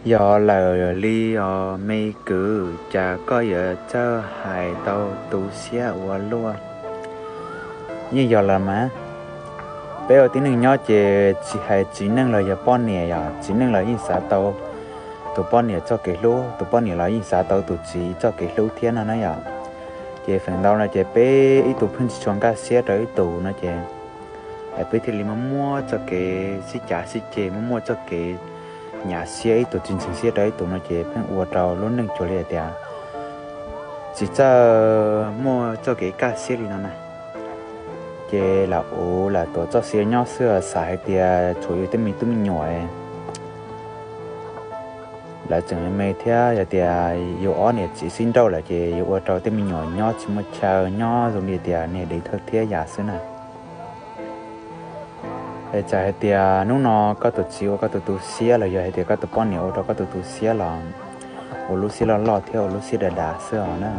Yog lawm li os me kwv, cas koj yuav txawj hais tau tu siab ua luaj. Yeej yog lawm mas, peb ua tib neeg nyob ces tsis hais txiv neej los yog poj niam, yog txiv neej los yeej xav tau tus poj niam txoj kev hlub, tus poj niam los yeej xav tau tus txiv txoj kev hlub thiab no na yom. Ces feem ntau no ces peb ib tug pheej tsis tshua nkag siab rau ib tug no ces peb thiaj li muaj muaj txoj kev sib cav sib ceg, muaj muaj txoj kev nyav siab, ib tug tsis ntseeg siab rau ib tug no ces pheej ua rau lub neej cuag li hais tias tsis txawj muaj txoj kev kaj siab li no na. Ces lam uv lam tuav txoj sia nyob xwb, xav hais tias tshuav yus tej me tub me nyuam, lawv tseem me thiab, yog tias yus ob niam txiv sib nrauj lawm ces yuav ua rau tej me nyuam nyob tsis muaj chaw nyob, zoo li tias niag dev thawj thiab yam xwb na. Es txawm hais tias hnub no koj tus txiv ua koj tus tu siab los yog hais tias koj tus poj niam ua rau koj tus tu siab los ua lub siab loj loj thiab ua lub siab dav dav xwb os na.